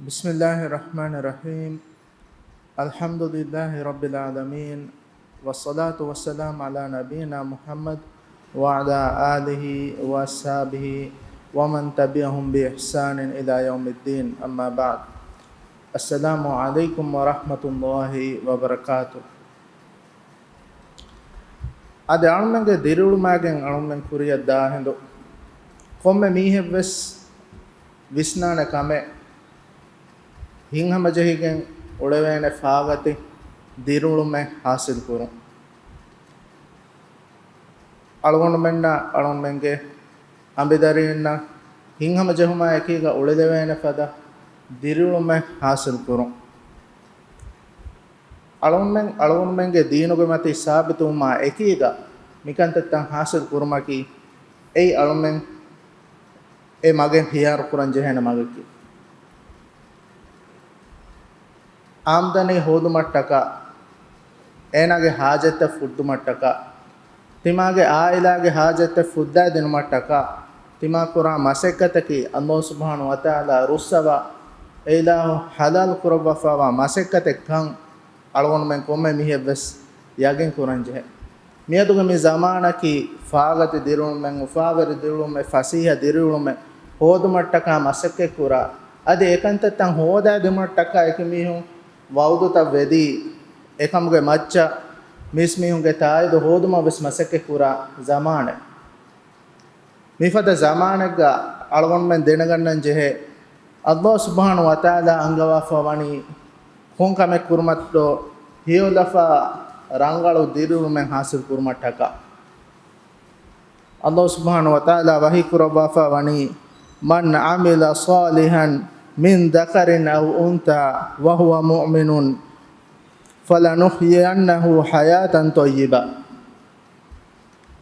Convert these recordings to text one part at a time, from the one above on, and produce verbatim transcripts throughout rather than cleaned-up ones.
بسم الله الرحمن الرحيم. الحمد لله رب العالمين، والصلاة والسلام على نبينا محمد وعلى آله وأصحابه ومن تبعهم بإحسان إلى يوم الدين، أما بعد. السلام عليكم ورحمة الله وبركاته. އަދި އަޅުމެންގެ ދިރިއުޅުމާގެން އަޅުމެން ކުރިއަށް ދާ ހިނދު، ކޮންމެ މީހެއްވެސް ވިސްނާނެ ކަމެއް، ހިތްހަމަޖެހިގެން އުޅެވޭނެ ފާގަތި ދިރިއުޅުމެއް ހާސިލް ކުރުން. އަޅުގަނޑުމެންނަށް އަޅުގަނޑުމެންގެ އަނބިދަރިންނަށް ހިތްހަމަޖެހުމާ އެކީގަ އުޅެލެވޭނެ ފަދަ ދިރިއުޅުމެއް ހާސިލް ކުރުން. އަޅުގަނޑުމެން އަޅުގަނޑުމެންގެ ދީނުގެ މަތީ ސާބިތުވުމާ އެކީގަ މިކަންތައްތައް ހާސިލް ކުރުމަކީ، އެއީ އަޅުމެން އެ މަގެއް ހިޔާރު ކުރަން ޖެހޭނެ މަގަކީ. އާމްދަނީ ހޯދުމަށްޓަކާ، އޭނާގެ ހާޖަތްތައް ފުއްދުމަށްޓަކާ، ތިމާގެ އާއިލާގެ ހާޖަތްތައް ފުއްދައިދިނުމަށްޓަކާ، ތިމާ ކުރާ މަސައްކަތަކީ އައްލާހު ސުބްޙާނަހު ވަތަޢާލާ ރުއްސަވާ، އެ އިލާހު ޙަލާލު ކުރައްވާފައިވާ މަސައްކަތެއްކަން އަޅުގަނޑުމެން ކޮންމެ މީހެއްވެސް ޔަގީން ކުރަންޖެހޭ. މިއަދުގެ މި ޒަމާނަކީ ފާގަތި ދިރިއުޅުމެއް، އުފާވެރި ދިރިއުޅުމެއް، ފަސީހަ ދިރިއުޅުމެއް ހޯދުމަށްޓަކާ މަސައްކަތްކުރާ، އަދި އެކަންތައްތައް ހޯދާދިނުމަށްޓަކާ އެކި މީހުން ވަޢުދުތައް ވެދީ، އެކަމުގެ މައްޗަށް މީސްމީހުންގެ ތާއީދު ހޯދުމަށް ވެސް މަސައްކަތްކުރާ ޒަމާނެއް. މިފަދަ ޒަމާނެއްގަ އަޅުގަނޑުމެން ދެނެގަންނަން ޖެހޭ، އައްލާހު ސުބްޙާނަހު ވަތަޢާލާ އަންގަވާފަ ވަނީ ކޮން ކަމެއް ކުރުމަށްދޯ، ހެޔޮލަފާ ރަނގަޅު ދިރިއުޅުމެއް ހާސިލް ކުރުމަށްޓަކާ. އައްލާހު ސުބްޙާނަހު ވަތަޢާލާ ވަޙީ ކުރައްވާފަ ވަނީ، مَنْ عَمِلَ صَالِحًا مِنْ ذَكَرٍ أَوْ أُنْثَىٰ وَهُوَ مُؤْمِنٌ فَلَنُحْيِيَنَّهُ حَيَاةً طَيِّبَةً.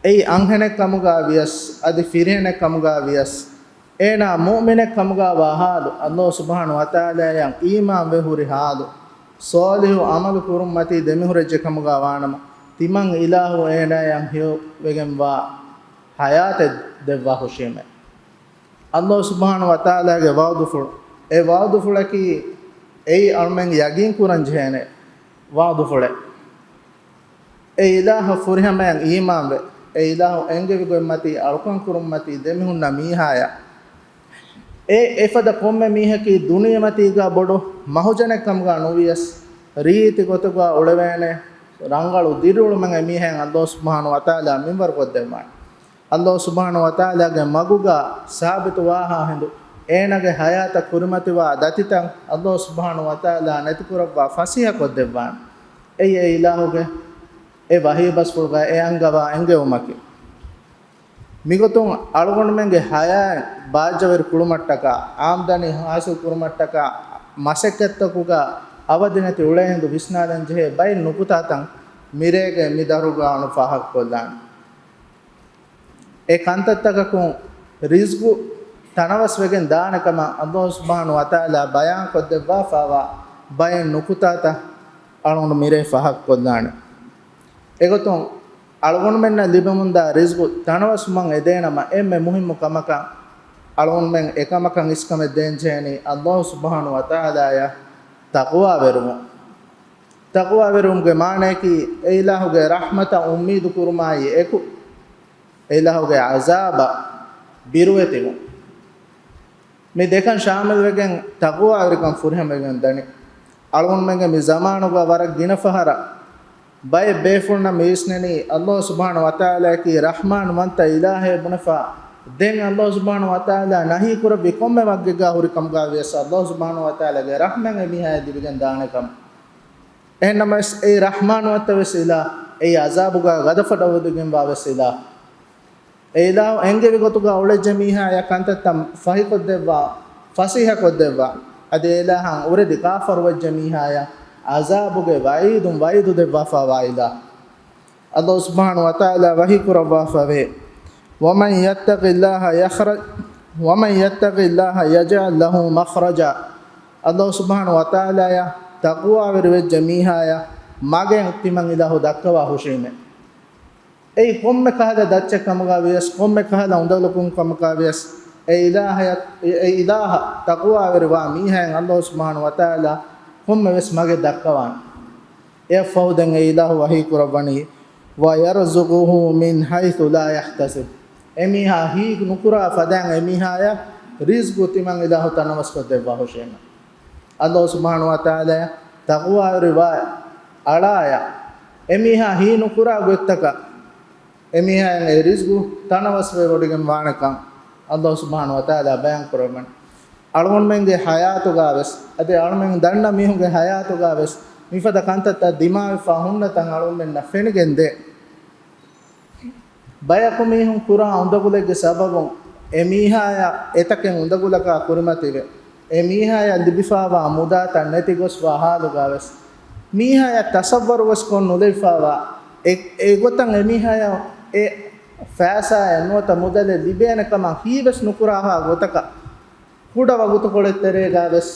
އެއީ އަންހެނެއް ކަމުގަ ވިޔަސް، އަދި ފިރިހެނެއް ކަމުގަ ވިޔަސް، އޭނާ މުއުމިނެއް ކަމުގަ ވާ ހާލު، އައްލާހު ސުބްޙާނަހު ވަތަޢާލާއަށް އީމާންވެ ހުރި ހާލު، ޞާލިޙު ޢަމަލު ކުރުންމަތީ ދެމިހުރެއްޖެ ކަމުގަ ވާނަމަ، ތިމަން އިލާހު އޭނާއަށް ހެޔޮވެގެންވާ ޙަޔާތެއް ދެއްވާ ހުށީމޭ. އައްލާހު ސުބްޙާނަހު ވަތަޢާލާގެ ވަޢުދުފުޅު، އެ ވަޢުދުފުޅަކީ އެއީ އަޅުމެން ޔަގީން ކުރަން ޖެހޭނެ ވަޢުދުފުޅެއް. އެ އިލާހަށް ފުރިހަމަޔަށް އީމާންވެ، އެ އިލާހު އެންގެވި ގޮތްމަތީ އަޅުކަން ކުރުންމަތީ ދެމިހުންނަ މީހާޔަށް، އެ އެފަދަ ކޮންމެ މީހަކީ ދުނިޔެމަތީގަ ބޮޑު މަހުޖަނެއް ކަމުގަ ނުވިޔަސް، ރީތި ގޮތުގަ އުޅެވޭނެ ރަނގަޅު ދިރިއުޅުމެއް އެ މީހަޔަށް އައްލާހު ސުބްޙާނަހު ވަތަޢާލާ މިންވަރު ކޮށްދެއްވާނެ. އައްލާހު ސުބްޙާނަހު ވަތަޢާލާގެ މަގުގަ ސާބިތުވާހާ ހިނދު، އޭނާގެ ޙަޔާތަށް ކުރިމަތިވާ ދަތިތައް އައްލާހު ސުބްޙާނަހު ވަތަޢާލާ ނެތިކުރައްވާ ފަސޭހަ ކޮށްދެއްވާނެ. އެއީ އެ އިލާހުގެ އެ ވަޙީ ބަސްފުޅުގަ އެ އަންގަވާ އެންގެވުމަކީ. މިގޮތުން އަޅުގަނޑުމެންގެ ޙަޔާތް ބާއްޖަވެރި ކުރުމަށްޓަކާ، އާމްދަނީ ޙާޞިލް ކުރުމަށްޓަކާ، މަސައްކަތްތަކުގަ އަވަދިނެތި އުޅޭ ހިނދު ވިސްނާލަން ޖެހޭ ބައެއް ނުކުތާތައް މިރޭގެ މި ދަށުގަ އަޅުން ފާހަގަކޮށްލާނެ. އެ ކަންތައްތަކަކުން ރިޒްގު ތަނަވަސްވެގެން ދާނެ ކަމަށް އައްލާހު ސުބްޙާނަހު ވަތަޢާލާ ބަޔާންކޮށްދެއްވާފައިވާ ބައެއް ނުކުތާތައް އަޅުގަނޑު މިރޭ ފާހަގަކޮށްލާނެ. އެގޮތުން އަޅުގަނޑުމެންނަށް ލިބެމުންދާ ރިޒްގު ތަނަވަސްވުމަށް އެދޭނަމަ، އެންމެ މުހިއްމު ކަމަކަށް އަޅުގަނޑުމެން އެކަމަކަށް އިސްކަމެއް ދޭންޖެހޭނީ އައްލާހު ސުބްޙާނަހު ވަތަޢާލާއަށް ތަޤްވާވެރިވުން. ތަޤްވާވެރިވުމުގެ މާނަޔަކީ، އެ އިލާހުގެ ރަޙްމަތަށް އުއްމީދު ކުރުމާއި އެކު، އެ އިލާހުގެ ޢަޒާބަށް ބިރުވެތިވުން. މި ދެކަން ޝާމިލްވެގެން ތަޤްވާވެރިކަން ފުރިހަމަވެގެން ދަނީ. އަޅުގަނޑުމެންގެ މި ޒަމާނުގަ ވަރަށް ގިނަ ފަހަރަށް ބައެއް ބޭފުޅުންނަށް މިވިސްނެނީ، އައްލާހު ސުބްޙާނަހު ވަތަޢާލާއަކީ ރަޙްމާން ވަންތަ އިލާހެއް ބުނެފަ، ދެން އައްލާހު ސުބްޙާނަހު ވަތަޢާލާ ނަހީ ކުރެއްވި ކޮންމެ ވައްގެއްގަ ހުރި ކަމުގަ ވިޔަސް، އައްލާހު ސުބްޙާނަހު ވަތަޢާލާގެ ރަޙްމަތް އެ މީހާޔަށް ލިބިގެން ދާނެ ކަމަށް. އެހެންނަމަވެސް، އެއީ ރަޙްމާން ވަންތަވެސް އިލާހު، އެއީ ޢަޒާބުގަ ގަދަފަޑައިގެންވާވެސް އިލާހު. އެ އިލާހު އެންގެވި ގޮތުގަ އުޅެއްޖެ މީހާޔަށް ކަންތައްތައް ފަހިކޮށްދެއްވާ، ފަސޭހަކޮށްދެއްވާ. އަދި އެ އިލާހަށް އުރެދި ކާފަރުވެއްޖެ މީހާޔަށް ޢަޒާބުގެ ވަޢީދުން ވަޢީދު ދެއްވާފައިވާ އިލާހު. އައްލާހު ސުބްޙާނަހު ވަތަޢާލާ ވަޙީ ކުރައްވާފަވޭ، وَمَنْ يَتَّقِ اللَّهَ يَخْرَجْ، وَمَنْ يَتَّقِ اللَّهَ يَجْعَلْ لَهُ مَخْرَجًا. އައްލާހު ސުބްޙާނަހު ވަތަޢާލާއަށް ތަޤްވާވެރިވެއްޖެ މީހާޔަށް މަގެއް ތިމަން އިލާހު ދައްކަވާ ހުށީމޭ. އެއީ ކޮންމެ ކަހަލަ ދައްޗެއް ކަމުގަ ވިޔަސް، ކޮންމެ ކަހަލަ އުނދަގުލަކުން ކަމަކަށް ވިޔަސް، އެ އިލާހަޔަށް، އެ އިލާހަށް ތަޤްވާވެރިވާ މީހާއަށް ﷲ ސުބްޙާނަހޫ ވަތަޢާލާ ކޮންމެވެސް މަގެއް ދައްކަވާނެ. އެއަށްފަހު ދެން އެ އިލާހު ވަޙީ ކުރައްވަނީ، "وَيَرْزُقْهُ مِنْ حَيْثُ لَا يَحْتَسِبُ." އެމީހާ ހީ ނުކުރާ ފަދައިން އެމީހާޔަށް ރިޒްޤު ތިމަން އިލާހު ތަނަވަސްކޮށްދެއްވާ ހުށައެއްނު. ﷲ ސުބްޙާނަހޫ ވަތަޢާލާއަށް ތަޤްވާވެރިވާ އަޅާޔަށް އެމީހާ ހީ ނުކުރާ ގޮތްތަކަށް އެމީހާއަށް އެ ރިޒްޤު ތަނަވަސްވެވޮޑިގެން ވާނެކަން ﷲ ސުބްޙާނަހޫ ވަތަޢާލާ ބަޔާން ކުރައްވަނީ. އަޅުގަނޑުމެންގެ ޙަޔާތުގަވެސް، އަދި އަޅުމެން ދަންނަ މީހުންގެ ޙަޔާތުގަވެސް މިފަދަ ކަންތައްތައް ދިމާވެފާ ހުންނަތަން އަޅުގަނޑުމެންނަށް ފެނިގެންދޭ. ބަޔަކު މީހުން ކުރާ އުނދަގުލެއްގެ ސަބަބުން އެ މީހާޔަށް އެތަކެއް އުނދަގުލަކާ ކުރިމަތިވެ، އެ މީހާޔަށް ލިބިފާވާ މުދާތައް ނެތިގޮސްފާ ހާލުގަވެސް، މީހާޔަށް ތަޞައްވަރުވެސް ކޮށް ނުލެވިފާވާ، އެ، އެގޮތަށް އެ މީހާޔަށް އެ ފައިސާއެއް ނުވަތަ މުދަލެއް ލިބޭނެ ކަމަށް ހީވެސް ނުކުރާހާ ގޮތަކަށް، ކުޑަ ވަގުތުކޮޅެއް ތެރޭގަވެސް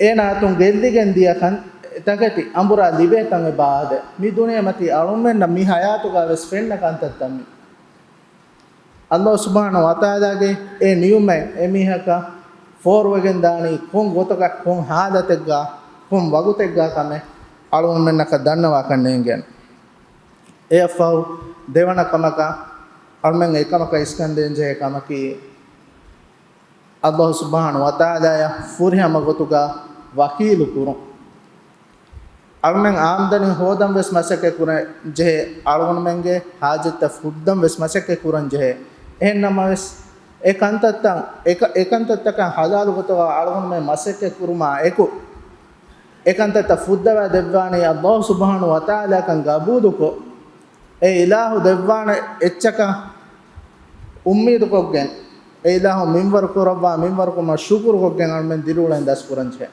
އޭނާ އަތުން ގެއްލިގެން ދިޔަ ކަން ތަކެތި އަނބުރާ ލިބޭ ތަން އެބަ އާދޭ. މި ދުނިޔެމަތީ އަޅުމެންނަށް މި ޙަޔާތުގަވެސް ފެންނަ ކަންތައްތައް މި. ﷲ ސުބްޙާނަހޫ ވަތަޢާލާގެ އެ ނިޢުމަތް އެމީހަކަށް ފޯރުވެގެން ދާނީ ކޮން ގޮތަކަށް، ކޮން ޙާލަތެއްގަ، ކޮން ވަގުތެއްގަ ކަމެއް އަޅުގަނޑުމެންނަކަށް ދަންނަވާކަށް ނޭނގޭނެ. އެއަށްފަހު ދެވަނަ ކަމަކަށް އަޅުމެން އެކަމަކަށް އިސްކަން ދޭންޖެހޭ ކަމަކީ، ﷲ ސުބްޙާނަހޫ ވަތަޢާލާޔަށް ފުރިހަމަ ގޮތުގަ ވަކީލު ކުރުން. އަޅުމެން އާމްދަނީ ހޯދަން ވެސް މަސައްކަތް ކުރަން ޖެހޭ، އަޅުގަނޑުމެންގެ ހާޖަތްތައް ފުއްދަން ވެސް މަސައްކަތް ކުރަން ޖެހޭ. އެހެން ނަމަވެސް، އެ ކަންތައްތައް، އެ ކަ-، އެ ކަންތައްތަކަށް ޙަލާލު ގޮތުގަ އަޅުގަނޑުމެން މަސައްކަތް ކުރުމާ އެކު، އެ ކަންތައްތައް ފުއްދަވާ ދެއްވާނީ ﷲ ސުބްޙާނަހޫ ވަތަޢާލާކަން ގަބޫލުކޮށް، އެ އިލާހު ދެއްވާނެ އެއްޗަކަށް އުއްމީދުކޮށްގެން، އެ އިލާހު މިންވަރު ކުރައްވާ މިންވަރުކުރުމަށް ޝުކުރުކޮށްގެން އަޅުމެން ދިރިއުޅެން ދަސްކުރަންޖެހޭ.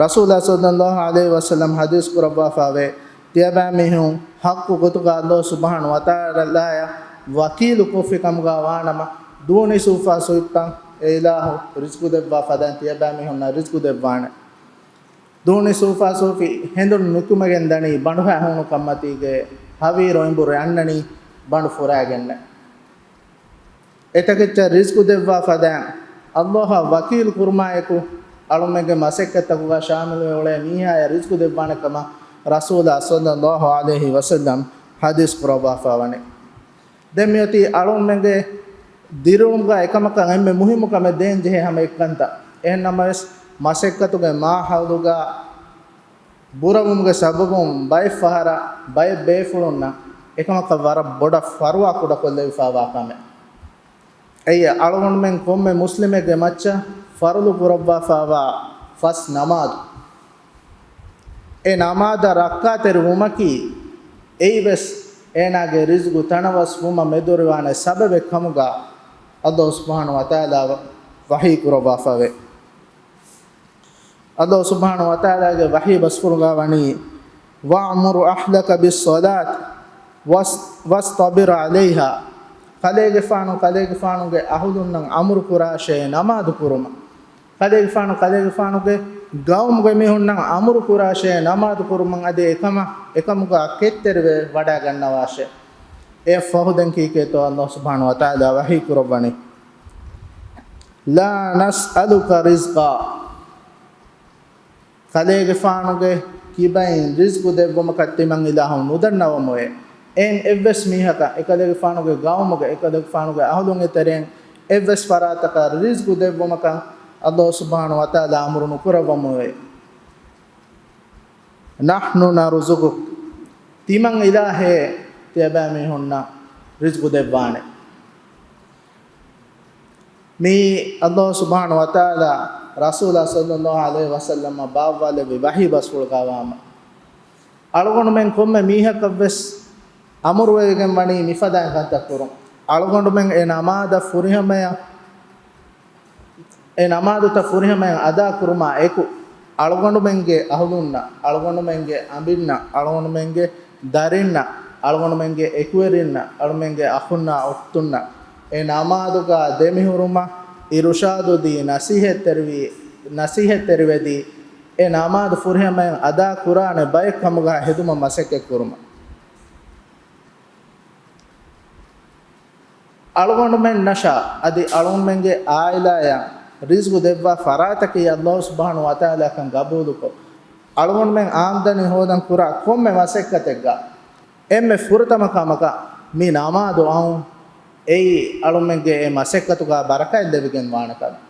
ރަސޫލާ ޞައްލައްލާހު ޢަލައިހި ވަސައްލަމް ޙަދީޘް ކުރައްވާފައިވޭ، ތިޔަބައިމީހުން ޙައްޤު ގޮތުގަ ﷲ ސުބްޙާނަހޫ ވަތަޢާލާޔަށް ވަކީލު ކޮށްފި ކަމުގަ ވާނަމަ، ދޫނި ސޫފާ ސޫތްޕަން އެ އިލާހު ރިޒްޤު ދެއްވާ ފަދައިން ތިޔަބައިމީހުންނަށް ރިޒްޤު ދެއްވާނެ. ދޫނި ސޫފާ ސޫފި ހެނދުނު ނުކުމެގެން ދަނީ ބަނޑުހައި ހޫނުކަންމަތީގެ ހަވީރު އެނބުރި އަންނަނީ ބަނޑު ފުރާގެންނޭ. އެތަކެއްޗަށް ރިޒްޤު ދެއްވާ ފަދައިން، ﷲއަށް ވަކީލު ކުރުމާއެކު، އަޅުމެންގެ މަސައްކަތްތަކުގަ ޝާމިލުވެ އުޅޭ މީހާޔަށް ރިޒްޤު ދެއްވާނެ ކަމަށް ރަސޫލާ ޞައްލައްލާހު ޢަލައިހި ވަސައްލަމް ޙަދީޘް ކުރައްވާފައިވަނީ. ދެން މިއޮތީ އަޅުމެންގެ ދިރިއުޅުމުގަ އެކަމަކަށް އެންމެ މުހިއްމު ކަމެއް ދޭން ޖެހޭ ހަމަ އެއްކަންތައް. އެހެން ނަމަވެސް، މަސައްކަތުގެ މާހައުލުގަ ބުރަވުމުގެ ސަބަބުން ބައެއް ފަހަރަށް ބައެއް ބޭފުޅުންނަށް އެކަމަކަށް ވަރަށް ބޮޑަށް ފަރުވާ ކުޑަކޮށްލެވިފައިވާ ކަމެއް. އެއީ އަޅުގަނޑުމެން ކޮންމެ މުސްލިމެއްގެ މައްޗަށް ފަރުޟު ކުރައްވާފައިވާ ފަސް ނަމާދު. އެ ނަމާދަށް ރައްކާތެރި ވުމަކީ، އެއީވެސް އޭނާގެ ރިޒްޤު ތަނަވަސް ވުމަށް މެދުވެރިވާނެ ސަބަބެއް ކަމުގަ ﷲ ސުބްޙާނަހޫ ވަތަޢާލާ ވަޙީ ކުރައްވާފައިވޭ. ﷲ ސުބްޙާނަހޫ ވަތަޢާލާގެ ވަޙީ ބަސްފުޅުގަ ވަނީ، "وَأْمُرْ أَهْلَكَ بِالصَّلَاةِ وَاصْ-، وَاصْطَبِرْ عَلَيْهَا." ކަލޭގެފާނު، ކަލޭގެފާނުގެ އަހުލުންނަށް އަމުރު ކުރާށޭ ނަމާދު ކުރުމަށް. ކަލޭގެފާނު، ކަލޭގެފާނުގެ ގައުމުގެ މީހުންނަށް އަމުރު ކުރާށޭ ނަމާދު ކުރުމަށް، އަދި އެކަމަށް، އެކަމުގަ ކެތްތެރިވެ ވަޑައިގަންނަވާށޭ. އެއަށްފަހު ދެން ކީކޭތޯ ﷲ ސުބްޙާނަހޫ ވަތަޢާލާ ވަޙީ ކުރައްވަނީ، "لَا نَسْأَلُكَ رِزْقًا." ކަލޭގެފާނުގެ ކިބައިން ރިޒްޤު ދެއްވުމަކަށް ތިމަން އިލާހު ނުދަންނަވަމުވޭ. އެއިން އެއްވެސް މީހަކަށް، އެކަލޭގެފާނުގެ ގައުމުގެ، އެކަލޭގެފާނުގެ އަހުލުން އެތެރެއިން އެއްވެސް ފަރާތަކަށް ރިޒްޤު ދެއްވުމަކަށް ﷲ ސުބްޙާނަހޫ ވަތަޢާލާ އަމުރު ނުކުރައްވަމުވޭ. "نَحْنُ نَرْزُقُكَ." ތިމަން އިލާހޭ ތިޔަބައިމީހުންނަށް ރިޒްޤު ދެއްވާނެ. މިއީ ﷲ ސުބްޙާނަހޫ ވަތަޢާލާ ރަސޫލާ ޞައްލައްލާހު ޢަލައިހި ވަސައްލަމަށް ބާއްވާލެއްވި ވަޙީ ބަސްފުޅުގަ ވާމަ، އަޅުގަނޑުމެން ކޮންމެ މީހަކަށްވެސް އަމުރުވެވިގެން ވަނީ މިފަދައިން ކަންތައް ކުރުން. އަޅުގަނޑުމެން އެ ނަމާދަށް ފުރިހަމަޔަށް، އެ ނަމާދުތައް ފުރިހަމަޔަށް އަދާ ކުރުމާ އެކު، އަޅުގަނޑުމެންގެ އަހުލުންނަށް، އަޅުގަނޑުމެންގެ އަނބިންނަށް، އަޅުގަނޑުމެންގެ ދަރިންނަށް، އަޅުގަނޑުމެންގެ އެކުވެރިންނަށް، އަޅުމެންގެ އަޚުންނާ އުޚްތުންނަށް އެ ނަމާދުގަ ދެމިހުރުމަށް އިރުޝާދުދީ، ނަޞީޙަތްތެރިވި، ނަޞީޙަތްތެރިވެދީ، އެ ނަމާދު ފުރިހަމަޔަށް އަދާ ކުރާނެ ބައެއް ކަމުގަ ހެދުމަށް މަސައްކަތް ކުރުމަށް. އަޅުގަނޑުމެންނަށާ އަދި އަޅުގަނޑުމެންގެ އާއިލާއަށް ރިޒްގު ދެއްވާ ފަރާތަކީ އައްލާހު ސުބްޙާނަހު ވަތަޢާލާކަން ގަބޫލުކޮށް، އަޅުގަނޑުމެން އާމްދަނީ ހޯދަން ކުރާ ކޮންމެ މަސައްކަތެއްގަ އެންމެ ފުރަތަމަ ކަމަކަށް މި ނަމާދު އައުން އެއީ އަޅުމެންގެ އެ މަސައްކަތުގަ ބަރަކާތް ލެވިގެން ވާނެ ކަމެއް.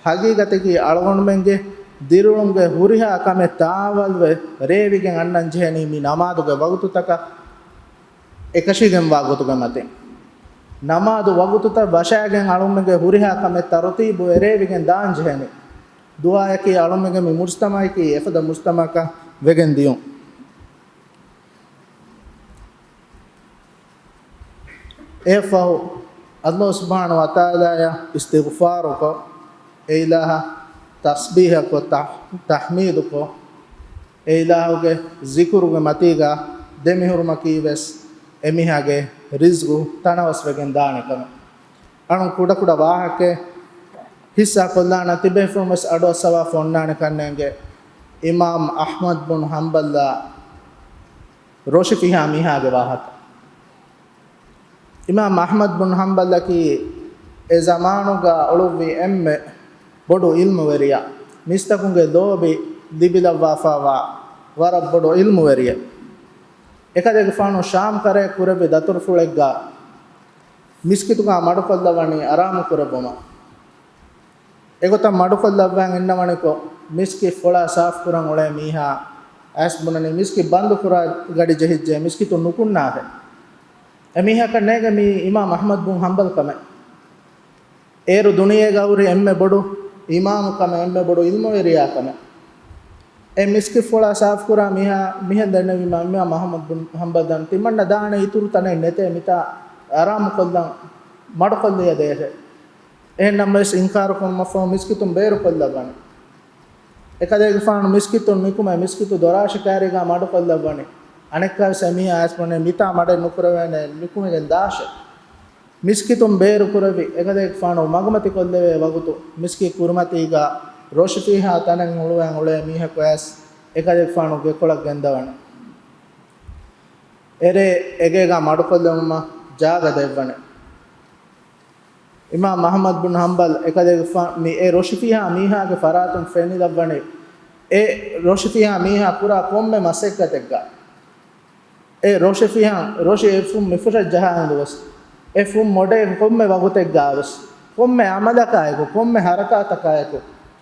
ހަގީގަތަކީ އަޅުގަނޑުމެންގެ ދިރިއުޅުމުގެ ހުރިހާ ކަމެއް ތާވަލްވެ ރޭވިގެން އަންނަން ޖެހެނީ މި ނަމާދުގެ ވަގުތުތަކަށް އެކަށީގެންވާ ގޮތުގެ މަތިން. ނަމާދު ވަގުތުތައް ވަށާގެން އަޅުމެންގެ ހުރިހާ ކަމެއް ތަރުތީބުވެ ރޭވިގެން ދާން ޖެހެނީ. ދުޢާއަކީ އަޅުމެންގެ މި މުޖްތަމަޢަކީ އެފަދަ މުޖްތަމަޢަކަށް ވެގެން ދިޔުން. އެއަށްފަހު އައްލާހު ސުބްޙާނަހު ވަތަޢާލާއަށް އިސްތިޣްފާރުކޮށް، އެ އިލާހަށް ތަސްބީޙަކޮށް، ތަ-، ތަޙްމީދުކޮށް، އެ އިލާހުގެ ޒިކުރުގެ މަތީގަ ދެމިހުރުމަކީވެސް އެމީހާގެ ރިޒްގު ތަނަވަސްވެގެން ދާނެ ކަމަށް. އަޅުން ކުޑަކުޑަ ވާހަކައެއް ހިއްސާ ކޮށްލާނަން، ތިބޭފުޅުން ވެސް އަޑުއައްސަވާފަ އޮންނާނެ ކަންނޭނގެ. އިމާމް އަޙްމަދު ބުން ޙަންބަލްއާ ރޮށިފިހާ މީހާގެ ވާހަކަ. އިމާމް އަޙްމަދު ބުން ޙަންބަލަކީ އެ ޒަމާނުގަ އުޅުއްވި އެންމެ ބޮޑު ޢިލްމުވެރިޔާ، މީސްތަކުންގެ ލޯބި ލިބިލައްވާފައިވާ ވަރަށް ބޮޑު ޢިލްމުވެރިއެއް. އެކަލޭގެފާނު ޝާމް ކަރައެއް ކުރެއްވި ދަތުރުފުޅެއްގަ މިސްކިތުގަ މަޑުކޮށްލައްވަނީ އަރާމު ކުރެއްވުމަށް. އެގޮތަށް މަޑުކޮށްލައްވާން އިންނަވަނިކޮށް، މިސްކިތް ފޮޅާ ސާފުކުރަން އުޅޭ މީހާ އައިސް ބުނަނީ، މިސްކިތް ބަންދުކުރާ ގަޑި ޖެހިއްޖެ، މިސްކިތުން ނުކުންނާށޭ. އެމީހަކަށް ނޭނގެ މީ އިމާމް އަޙްމަދު ބުން ޙަންބަލް ކަމެއް. އޭރު ދުނިޔޭގަ ހުރި އެންމެ ބޮޑު އިމާމު ކަމެއް، އެންމެ ބޮޑު ޢިލްމުވެރިޔާ ކަމެއް. އެ މިސްކިތް ފޮޅާ ސާފުކުރާ މީހާ މިހެން ދެންނެވީމަ، އިމާމް އަޙްމަދު ބުން ޙަންބަލް ދަން، ތިމަންނަ ދާނެ އިތުރު ތަނެއް ނެތޭ، މިތާ އަރާމުކޮށްލަން، މަޑުކޮށްލިޔަ ދޭށޭ. އެހެންނަމަވެސް އިންކާރު ކުރުމަށްފަހު މިސްކިތުން ބޭރުކޮށްލައްވަނީ. އެކަލޭގެފާނު މިސްކިތުން ނިކުމެ، މިސްކިތު ދޮރާށި ކައިރީގަ މަޑުކޮށްލައްވަނީ. އަނެއްކާވެސް އެމީހާ އައިސް ބުނޭ، މިތާ މަޑެއް ނުކުރެވޭނެ، ނިކުމެގެން ދާށޭ. މިސްކިތުން ބޭރުކުރެއްވި، އެކަލޭގެފާނު މަގުމަތިކޮށްލެވޭ ވަގުތު، މިސްކިތް ކުރިމަތީގަ ރޮށިފީހާ ތަނެއް ހުޅުވައި އުޅޭ މީހަކު އައިސް، އެކަލޭގެފާނު ގެކޮޅަށް ގެންދަވަނީ. އެރޭ އެގޭގަ މަޑުކޮށްލެވުމަށް ޖާގަ ދެއްވަނީ. އިމާމް އަޙްމަދު ބުން ޙަންބަލް އެކަލޭގެފާ-، މި އެ ރޮށިފިހާ މީހާގެ ފަރާތުން ފެނިލައްވަނީ، އެ ރޮށިފިހާ މީހާ ކުރާ ކޮންމެ މަސައްކަތެއްގަ، އެ ރޮށިފިހާ ރޮށި އެ ފުން މިފުށަށް ޖަހާ ހިނދުވެސް، އެ ފުން މޮޑޭ ކޮންމެ ވަގުތެއްގަވެސް، ކޮންމެ ޢަމަލަކާއެކު، ކޮންމެ ޙަރަކާތަކާއެކު،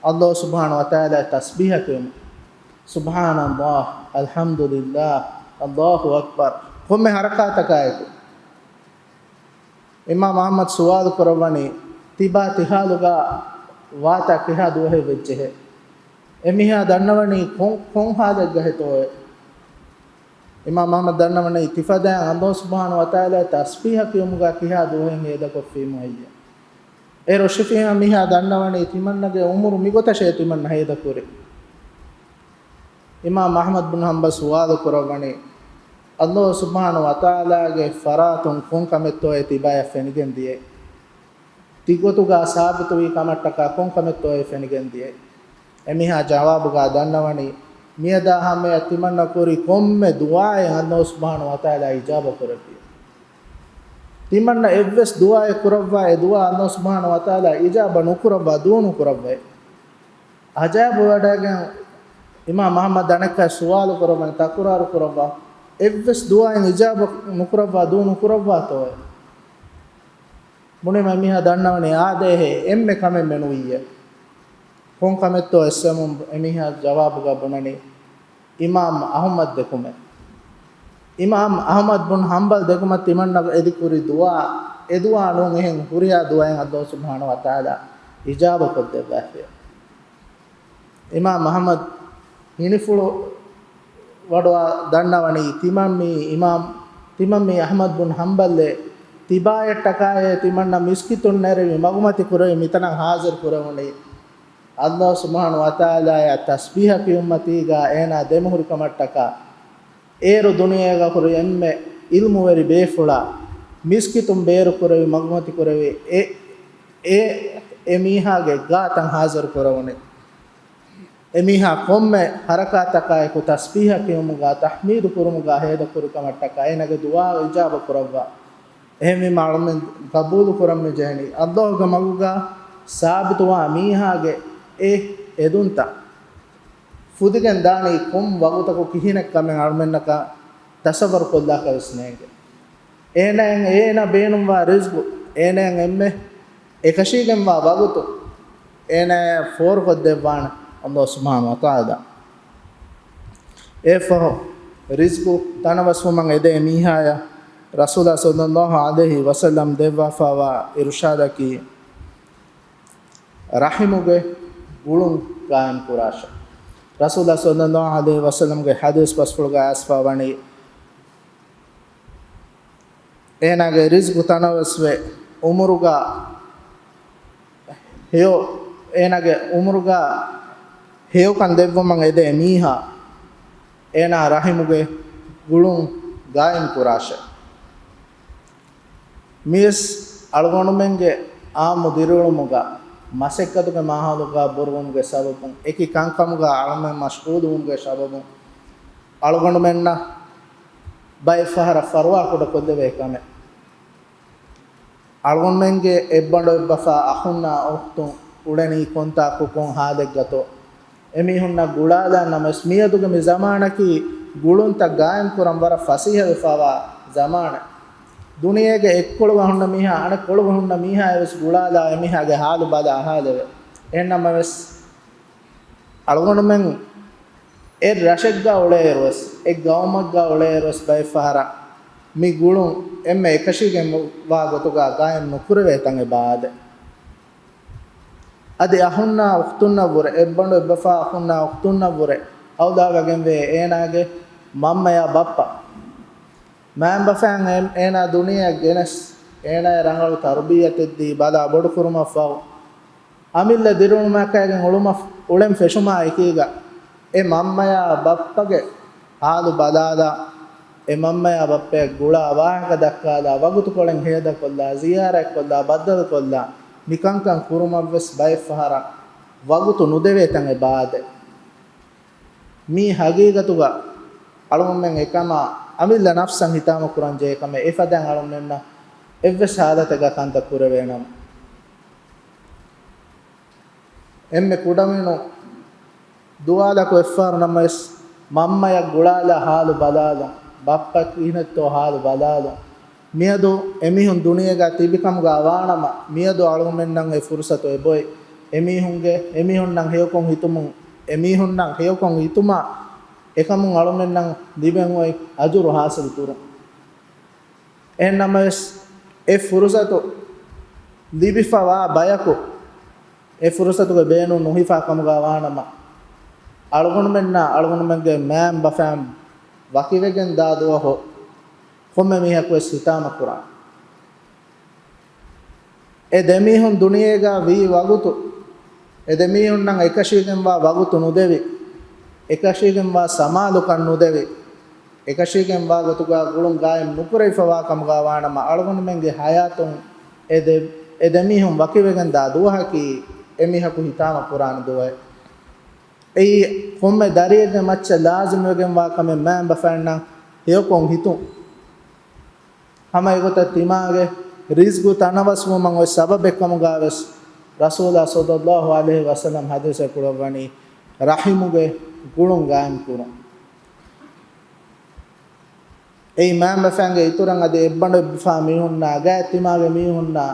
ﷲ ސުބްޙާނަހު ވަތަޢާލާ ތަސްބީޙަ ކިޔުމު، ސުބްޙާނަﷲ، އަލްޙަމްދުލިއްލާހް، ﷲ އަކްބަރު، ކޮންމެ ޙަރަކާތަކާއެކު. އިމާމް އަޙްމަދު ސުވާލު ކުރައްވަނީ، ތިބާ ތި ޙާލުގަ ވާތާ ކިހާ ދުވަހެއް ވެއްޖެހޭ؟ އެމީހާ ދަންނަވަނީ ކޮން، ކޮން ޙާލެއްގަ ހެތޯއޭ؟ އިމާމް އަޙްމަދު ދަންނަވަނީ، ތިފަދައިން ﷲ ސުބްޙާނަހު ވަތަޢާލާ ތަސްބީޙަ ކިޔުމުގަ ކިހާ ދުވަހެއް ހޭދަކޮށްފީމު ހެއްޔޭ؟ އެ ރޮށިފިހާ މީހާ ދަންނަވަނީ ތިމަންނަގެ އުމުރު މިގޮތަށޭ ތިމަންނަ ހޭދަކުރީ. އިމާމް އަޙްމަދު ބުން ޙަންބަލް ސުވާލު ކުރައްވަނީ، ﷲ ސުބްޙާނަހު ވަތަޢާލާގެ ފަރާތުން ކޮން ކަމެއްތޯއޭ ތިބާޔަށް ފެނިގެން ދިޔައީ؟ ތިގޮތުގަ ސާބިތުވީ ކަމަށްޓަކާ ކޮން ކަމެއްތޯއޭ ފެނިގެން ދިޔައީ؟ އެމީހާ ޖަވާބުގަ ދަންނަވަނީ، މިއަދާ ހަމަޔަށް ތިމަންނަ ކުރި ކޮންމެ ދުޢާއެއް ﷲ ސުބްޙާނަހު ވަތަޢާލާ އިޖާބަ ކުރެއްވި. ތިމަންނަ އެއްވެސް ދުޢާއެއް ކުރައްވާ، އެ ދުޢާ ﷲ ސުބްޙާނަހު ވަތަޢާލާ އިޖާބަ ނުކުރައްވާ، ދޫ ނުކުރައްވައޭ. އަޖައިބުވެވަޑައިގެން އިމާމް އަޙްމަދު އަނެއްކާ ސުވާލު ކުރައްވަނީ، ތަކުރާރު ކުރައްވާ، އެއްވެސް ދުޢާއެއް އިޖާބަ ނުކުރައްވާ، ދޫ ނުކުރައްވާތޯއޭ؟ ބުނީމަ އެމީހާ ދަންނަވަނީ، އާދޭހޭ، އެންމެ ކަމެއް މެނުވިއްޔޭ. ކޮން ކަމެއްތޯ އެއްސެމުން އެމީހާ ޖަވާބުގަ ބުނަނީ، އިމާމް އަޙްމަދު ދެކުމެ. އިމާމް އަޙްމަދު ބުން ޙަންބަލް ދެކުމަށް ތިމަންނަ އެދިކުރި ދުޢާ، އެ ދުޢާ ނޫން އެހެން ހުރިހާ ދުޢާއެއް ﷲ ސުބްޙާނަހު ވަތަޢާލާ އިޖާބަ ކޮށްދެއްވާފިޔޭ. އިމާމް އަޙްމަދު ހިނިފުޅު ވަޑުވާ ދަންނަވަނީ، ތިމަން މީ އިމާމް، ތިމަން މީ އަޙްމަދު ބުން ޙަންބަލްއޭ، ތިބާޔަށްޓަކާއޭ ތިމަންނަ މިސްކިތުން ނެރެވި މަގުމަތި ކުރެވި މިތަނަށް ޙާޟިރު ކުރެވުނީ. ﷲ ސުބްޙާނަހު ވަތަޢާލާއަށް ތަސްބީޙަ ކިޔުމަތީގަ އޭނާ ދެމިހުރި ކަމަށްޓަކާ، އޭރު ދުނިޔޭގަ ހުރި އެންމެ ޢިލްމުވެރި ބޭފުޅާ މިސްކިތުން ބޭރު ކުރެވި މަގުމަތި ކުރެވި އެ، އެ، އެ މީހާގެ ގާތަށް ޙާޟިރު ކުރެވުނީ. އެމީހާ ކޮންމެ ޙަރަކާތަކާއެކު ތަސްބީޙަ ކިޔުމުގަ، ތަޙްމީދު ކުރުމުގަ ހޭދަކުރި ކަމަށްޓަކާ އޭނާގެ ދުޢާ އިޖާބަ ކުރައްވާ. އެހެންވީމަ އަޅުމެން ގަބޫލު ކުރަން މި ޖެހެނީ، އައްލާހުގެ މަގުގަ ސާބިތުވާ މީހާގެ އެ އެދުންތައް ފުދިގެން ދާނީ ކޮން ވަގުތަކު ކިހިނެއް ކަމެއް އަޅުމެންނަކަށް ތަޞައްވަރު ކޮށްލާކަށް ވެސް ނޭނގެ. އޭނައަށް އޭނަ ބޭނުންވާ ރިޒްގު، އޭނައަށް އެންމެ އެކަށީގެންވާ ވަގުތު، އޭނައަށް ފޯރުކޮށްދެއްވާނެ އައްލާހު ސުބްޙާނަހޫ ވަތަޢާލާ. އެއަށްފަހު ރިޒްގު ތަނަވަސްވުމަށް އެދޭ މީހާޔަށް ރަސޫލާ ޞައްލައްލާހު ޢަލައިހި ވަސައްލަމް ދެއްވާފައިވާ އިރުޝާދަކީ، ރަޙިމުގެ ގުޅުން ގާއިމް ކުރާށޭ. ރަސޫލާ ޞައްލައްލާހު ޢަލައިހި ވަސައްލަމްގެ ޙަދީޘް ބަސްފުޅުގަ އައިސްފަ ވަނީ، އޭނާގެ ރިޒްގު ތަނަވަސްވެ، އުމުރުގަ ހެޔޮ، އޭނާގެ އުމުރުގަ ހެޔޮކަން ދެއްވުމަށް އެދޭ މީހާ، އޭނާ ރަޙިމުގެ ގުޅުން ގާއިމް ކުރާށޭ. މިވެސް އަޅުގަނޑުމެންގެ އާއްމު ދިރިއުޅުމުގަ، މަސައްކަތުގެ މާހައުލުގަ ބޮޑުވުމުގެ ސަބަބުން، އެކި ކަންކަމުގަ އަޅުމެން މަޝްޣޫލުވުމުގެ ސަބަބުން، އަޅުގަނޑުމެންނަށް ބައެއް ފަހަރަށް ފަރުވާ ކުޑަކޮށްލެވޭ ކަމެއް. އަޅުގަނޑުމެންގެ އެއްބަނޑު އެއްބަފާ އަޚުންނާ އުޚްތުން އުޅެނީ ކޮންތާކު ކޮން ހާލެއްގަތޯ؟ އެމީހުންނަށް ގުޅާލާން ނަމަވެސް، މިއަދުގެ މި ޒަމާނަކީ ގުޅުންތައް ގާއިމް ކުރަން ވަރަށް ފަސޭހަވެފަވާ ޒަމާނެއް. ދުނިޔޭގެ އެއްކޮޅުގަ ހުންނަ މީހާ އަނެއްކޮޅުގަ ހުންނަ މީހާޔަށް ވެސް ގުޅާލާ އެމީހާގެ ހާލު ބަލާ އަހާލެވޭ. އެހެންނަމަވެސް، އަޅުގަނޑުމެން އެއް ރަށެއްގަ އުޅޭއިރުވެސް، އެއް ގައުމެއްގަ އުޅޭއިރުވެސް ބައެއް ފަހަރަށް މި ގުޅުން އެންމެ އެކަށީގެން ވާ ގޮތުގަ ގާއިމް ނުކުރެވޭ ތަން އެބަ އާދޭ. އަދި އަޚުންނާ އުޚްތުންނަށްވުރެ، އެއްބަނޑު އެއްބަފާ އަޚުންނާ އުޚްތުންނަށްވުރެ އައުލާވެގެންވޭ އޭނާގެ މަންމަޔާ ބައްޕަ. މައިންބަފައިން އޭނާ ދުނިޔެއަށް ގެނެސް، އޭނާޔަށް ރަނގަޅު ތަރުބިއްޔަތެއްދީ ބަލާ ބޮޑުކުރުމަށްފަހު، އަމިއްލަ ދިރިއުޅުމާއެކީގަ އުޅުމަށް، އުޅެން ފެށުމާ އެކީގަ، އެ މަންމަޔާ ބައްޕަގެ ހާލު ބަލާލާ، އެ މަންމަޔާ ބައްޕަޔަށް ގުޅާ ވާހަކަ ދައްކާލާ، ވަގުތުކޮޅެއް ހޭދަކޮށްލާ، ޒިޔާރަތްކޮށްލާ، ބައްދަލުކޮށްލާ، މިކަންކަން ކުރުމަށްވެސް ބައެއް ފަހަރަށް ވަގުތު ނުދެވޭ ތަން އެބަ އާދޭ. މީ ހަގީގަތުގަ އަޅުގަނޑުމެން އެކަމާ އަމިއްލަ ނަފްސަށް ހިތާމަ ކުރަން ޖެހޭ ކަމެއް. އެފަދައިން އަޅުގަނޑުމެންނަށް އެއްވެސް ހާލަތެއްގަ ކަންތައް ކުރެވޭނަމަ، އެންމެ ކުޑަމިނު ދުވާލަކު އެއްފަހަރު ނަމަވެސް، މަންމަޔަށް ގުޅާލާ ހާލު ބަލާލުން، ބައްޕަ ކިހިނެއްތޯ ހާލު ބަލާލުން. މިއަދު އެމީހުން ދުނިޔޭގަ ތިބިކަމުގަ ވާނަމަ، މިއަދު އަޅުގަނޑުމެންނަށް އެ ފުރުސަތު އެބޮތް. އެމީހުންގެ، އެމީހުންނަށް ހެޔޮކޮށް ހިތުމުން، އެމީހުންނަށް ހެޔޮކޮށް ހިތުމާ އެކަމުން އަޅުމެންނަށް ލިބެން އޮތް އަޖުރު ހާސިލް ކުރުން. އެހެންނަމަވެސް، އެ ފުރުސަތު ލިބިފަވާ ބަޔަކު އެ ފުރުސަތުގެ ބޭނުން ނުހިފާ ކަމުގަ ވާނަމަ، އަޅުގަނޑުމެންނާ އަޅުގަނޑުމެންގެ މައިންބަފައިން ވަކިވެގެން ދާ ދުވަހު ކޮންމެ މީހަކު ވެސް ހިތާމަ ކުރާނެ. އެ ދެމީހުން ދުނިޔޭގަ ވީ ވަގުތު، އެ ދެމީހުންނަށް އެކަށީގެންވާ ވަގުތު ނުދެވި، އެކަށީގެންވާ ސަމާލުކަން ނުދެވި، އެކަށީގެންވާ ގޮތުގަ ގުޅުން ގާއިމް ނުކުރެވިފަވާ ކަމުގަ ވާނަމަ، އަޅުގަނޑުމެންގެ ހަޔާތުން އެ ދެ، އެ ދެމީހުން ވަކިވެގެން ދާ ދުވަހަކީ އެމީހަކު ހިތާމަ ކުރާނެ ދުވަހެއް. އެއީ ކޮންމެ ދަރިއެއްގެ މައްޗަށް ލާޒިމްވެގެންވާ ކަމެއް މައިންބަފައިންނަށް ހެޔޮކޮށް ހިތުން. ހަމަ އެގޮތަށް ތިމާގެ ރިޒްގު ތަނަވަސްވުމަށް އޮތް ސަބަބެއްކަމުގަވެސް، ރަސޫލާ ޞައްލައްލާހު ޢަލައިހި ވަސައްލަމް ޙަދީޘެއް ކުރައްވަނީ، ރަޙިމުގެ ގުޅުން ގާއިމް ކުރުން. އެއީ މައިންބަފައިންގެ އިތުރަށް އަދި އެއްބަނޑު އެއްބަފާ މީހުންނާ، ގާތް ތިމާގެ މީހުންނާ،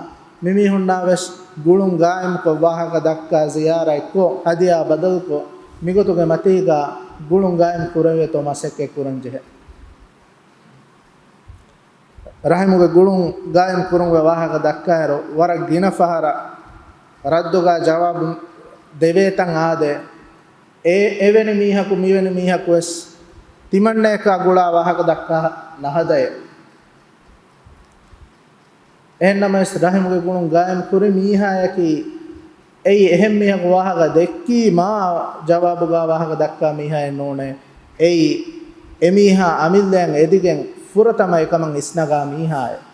މިމީހުންނާ ވެސް ގުޅުން ގާއިމްކޮށް، ވާހަކަ ދައްކާ، ޒިޔާރަތްކޮށް، ހަދިޔާ ބަދަލުކޮށް، މިގޮތުގެ މަތީގަ ގުޅުން ގާއިމް ކުރެވޭތޯ މަސައްކަތް ކުރަން ޖެހޭ. ރަޙިމުގެ ގުޅުން ގާއިމް ކުރުމުގެ ވާހަކަ ދައްކާއިރު، ވަރަށް ގިނަ ފަހަރަށް ރައްދުގަ ޖަވާބު ދެވޭތަން އާދޭ. އެ، އެވެނި މީހަކު މިވެނި މީހަކު ވެސް ތިމަންނަޔަކާ ގުޅާ ވާހަކަ ދައްކާ ނަހަދައޭ. އެހެންނަމަވެސް، ރަޙިމުގެ ގުޅުން ގާއިމް ކުރި މީހާޔަކީ، އެއީ އެހެން މީހަކު ވާހަކަ ދެއްކީ މާ ޖަވާބުގަ ވާހަކަ ދައްކާ މީހާއެއް ނޫނޭ. އެއީ އެމީހާ އަމިއްލައަށް އެދިގެން ފުރަތަމަ އެކަމަށް އިސްނަގާ މީހާއެއް.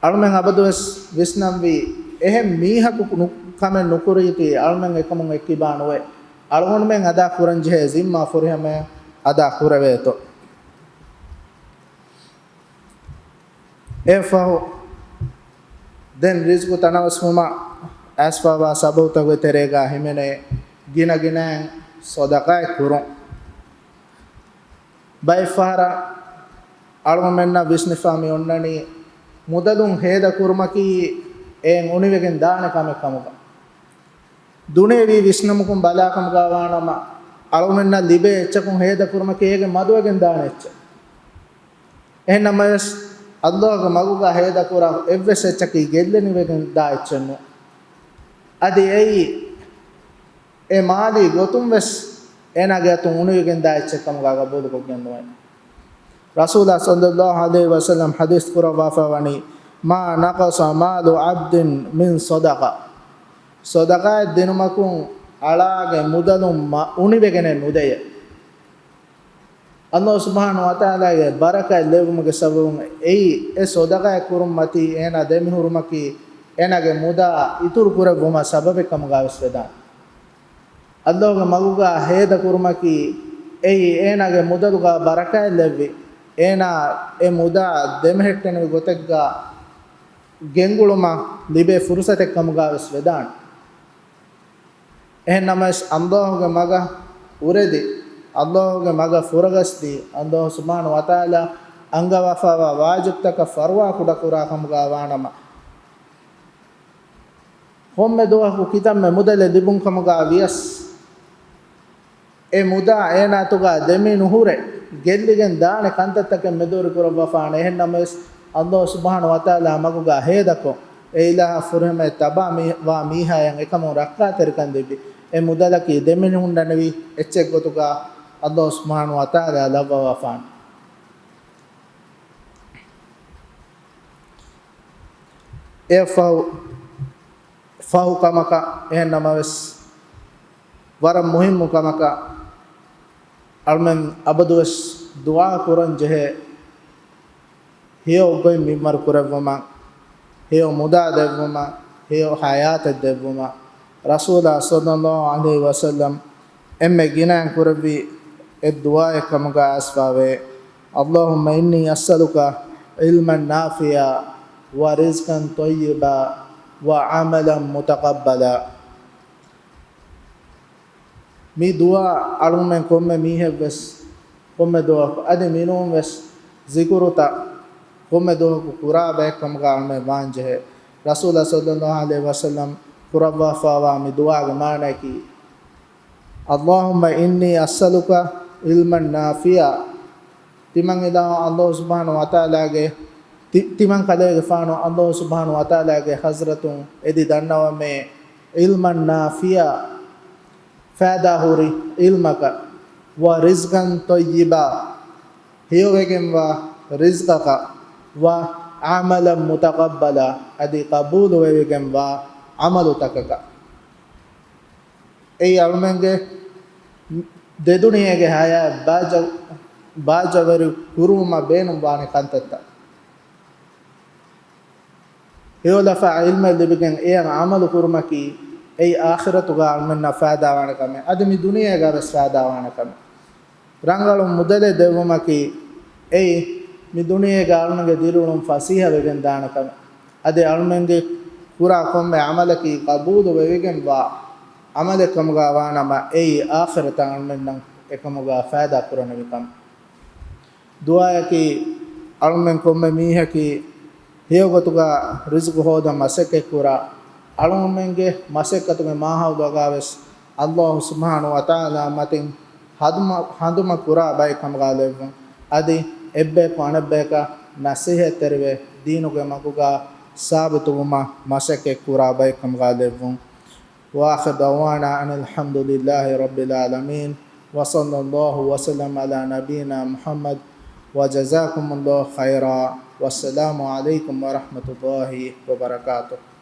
އަޅުމެން އަބަދުވެސް ވިސްނަންވީ، އެހެން މީހަކު ނު، ކަމެއް ނުކުރީތީ އަޅުމެން އެކަމުން އެއްކިބާ ނުވޭ. އަޅުގަނޑުމެން އަދާ ކުރަން ޖެހޭ ޒިންމާ ފުރިހަމަޔަށް އަދާ ކުރެވޭތޯ. އެއަށްފަހު ދެން ރިޒްގު ތަނަވަސްވުމަށް އައިސްފަވާ ސަބަބުތަކުގެ ތެރޭގާ ހިމެނޭ ގިނަގިނައިން ޞަދަޤާތް ކުރުން. ބައެއްފަހަރަށް އަޅުގަނޑުމެންނަށް ވިސްނިފާ މި އޮންނަނީ މުދަލުން ހޭދަކުރުމަކީ އެއިން އުނިވެގެން ދާނެ ކަމެއް ކަމުގަ. ދުނިޔެވީ ވިސްނުމަކުން ބަލާކަމުގަ ވާނަމަ، އަޅުގަނޑުމެންނަށް ލިބޭ އެއްޗަކުން ހޭދަކުރުމަކީ އޭގެ މަދުވެގެން ދާނެ އެއްޗެއް. އެހެންނަމަވެސް، ﷲގެ މަގުގަ ހޭދަކުރާ އެއްވެސް އެއްޗަކީ ގެއްލެނިވެގެން ދާ އެއްޗެއް ނޫން. އަދި އެއީ އެ މާލީ ގޮތުން ވެސް އޭނާގެ އަތުން އުނިވެގެން ދާ އެއްޗެއް ކަމުގަ ގަބޫލުކޮށްގެން ނުވޭ. ރަސޫލާ ޞައްލައްލާހު ޢަލައިހި ވަސައްލަމް ޙަދީޘް ކުރައްވާފަ ވަނީ، "ما نقص مال عبد من صدقة." ޞަދަޤާތް ދިނުމަކުން އަޅާގެ މުދަލުން މަ-، އުނިވެގެނެއް ނުދެޔޭ. ﷲ ސުބްޙާނަހޫ ވަތަޢާލާގެ ބަރަކާތް ލެއްވުމުގެ ސަބަބުން އެއީ އެ ޞަދަޤާތް ކުރުން މަތީ އޭނާ ދެމިހުރުމަކީ އޭނާގެ މުދާ އިތުރު ކުރެއްވުމަށް ސަބަބެއް ކަމުގަ ވެސް ވެދާނެ. ﷲގެ މަގުގަ ހޭދަކުރުމަކީ އެއީ އޭނާގެ މުދަލުގަ ބަރަކާތް ލެއްވި، އޭނާ އެ މުދާ ދެމެހެއްޓެނިވި ގޮތެއްގަ ގެންގުޅުމަށް ލިބޭ ފުރުޞަތެއް ކަމުގަ ވެސް ވެދާނެ. އެހެން ނަމަވެސް، ﷲގެ މަގަށް އުރެދި، ﷲގެ މަގަށް ފުރަގަސްދީ، ﷲ ސުބްޙާނަހޫ ވަތަޢާލާ އަންގަވާފައިވާ ވާޖިބުތަކަށް ފަރުވާ ކުޑަކުރާ ކަމުގަ ވާނަމަ، ކޮންމެ ދުވަހަކު ކިތަންމެ މުދަލެއް ލިބުން ކަމުގަ ވިޔަސް، އެ މުދާ އޭނާ އަތުގަ ދެމި ނުހުރެ، ގެއްލިގެން ދާނެ ކަންތައްތަކެއް މެދުވެރި ކުރައްވާފާނެ. އެހެން ނަމަވެސް، ﷲ ސުބްޙާނަހޫ ވަތަޢާލާ މަގުގަ ހޭދަކޮށް، އެ އިލާހަށް ފުރިހަމަޔަށް ތަބާ މީ-، ވާ މީހާޔަށް އެކަމުން ރައްކާތެރިކަން ލިބި، އެ މުދަލަކީ ދެމި ނުހުންނަނިވި އެއްޗެއް ގޮތުގަ ﷲ ސުބްޙާނަހޫ ވަތަޢާލާ ލައްވަވާފާނެ. އެއަށްފަހު، ފަހު ކަމަކަށް، އެހެން ނަމަވެސް، ވަރަށް މުހިއްމު ކަމަކަށް، އަޅުމެން އަބަދުވެސް ދުޢާ ކުރަން ޖެހޭ، ހެޔޮ ގޮތް މިންވަރު ކުރެއްވުމަށް، ހެޔޮ މުދާ ދެއްވުމަށް، ހެޔޮ ޙަޔާތެއް ދެއްވުމަށް. ރަސޫލާ ޞައްލައްލާހު ޢަލައިހި ވަސައްލަމް އެންމެ ގިނައިން ކުރެއްވި އެއް ދުޢާއެއް ކަމުގަ އައިސްފަވޭ، "اللهم إني أسألك علما نافعا ورزقا طيبا وعملا متقبلا." މި ދުޢާ އަޅުމެން ކޮންމެ މީހެއްވެސް، ކޮންމެ ދުވަހަކު އަދި މިނޫންވެސް ޒިކުރުތައް ކޮންމެ ދުވަހަކު ކުރާ ބައެއް ކަމުގަ އަޅުމެން ވާންޖެހޭ. ރަސޫލާ ޞައްލައްލާހު ޢަލައިހި ވަސައްލަމް ކުރައްވާފައިވާ މި ދުޢާގެ މާނައަކީ، "اللهم إني أسألك علما نافعا." ތިމަން އިލާހު ﷲ ސުބްޙާނަހޫ ވަތަޢާލާގެ، ތި-، ތިމަން ކަލޭގެފާނު ﷲ ސުބްޙާނަހޫ ވަތަޢާލާގެ ޙަޟްރަތުން އެދި ދަންނަވަމޭ، "علما نافعا" ފައިދާ ހުރި ޢިލްމަކަށް، "ورزقا طيبا" ހެޔޮވެގެންވާ ރިޒްޤަކަށް، "وعملا متقبلا" އަދި ޤަބޫލުވެވިގެންވާ ޢަމަލުތަކަކަށް. އެއީ އަޅުމެންގެ ދެދުނިޔޭގެ ޙަޔާތް ބާއްޖަ-، ބާއްޖަވެރި ކުރުވުމަށް ބޭނުންވާނެ ކަންތައްތައް. ހެޔޮލަފާ ޢިލްމެއް ލިބިގެން އެޔަށް ޢަމަލު ކުރުމަކީ، އެއީ އާޚިރަތުގަ އަޅުމެންނަށް ފައިދާވާނެ ކަމެއް، އަދި މި ދުނިޔޭގަ ވެސް ފައިދާވާނެ ކަމެއް. ރަނގަޅު މުދަލެއް ދެއްވުމަކީ، އެއީ މި ދުނިޔޭގަ އަޅުމެންގެ ދިރިއުޅުން ފަސޭހަވެގެން ދާނެ ކަމެއް. އަދި އަޅުމެންގެ ކުރާ ކޮންމެ ޢަމަލަކީ ޤަބޫލު ވެވިގެންވާ ޢަމަލެއް ކަމުގަ ވާނަމަ، އެއީ އާޚިރަތަށް އަޅުމެންނަށް އެކަމުގަ ފައިދާ ކުރަނިވި ކަމެއް. ދުޢާއަކީ، އަޅުމެން ކޮންމެ މީހަކީ ހެޔޮގޮތުގަ ރިޒްޤު ހޯދަން މަސައްކަތްކުރާ، އަޅުމެންގެ މަސައްކަތުގެ މާހައުލުގަ ވެސް ﷲ ސުބްޙާނަހޫ ވަތަޢާލާ މަތިން ހަނދުމަ-، ހަނދުމަ ކުރާ ބައެއް ކަމުގަ ލެއްވުން. އަދި އެއްބަޔަކު އަނެއްބަޔަކަށް ނަޞޭޙަތްތެރިވެ، ދީނުގެ މަގުގަ ސާބިތުވުމަށް މަސައްކަތްކުރާ ބައެއް ކަމުގަ ލެއްވުން. وآخر دعوانا أن الحمد لله رب العالمين، وصلى الله وسلم على نبينا محمد، وجزاكم الله خيرا، والسلام عليكم ورحمة الله وبركاته.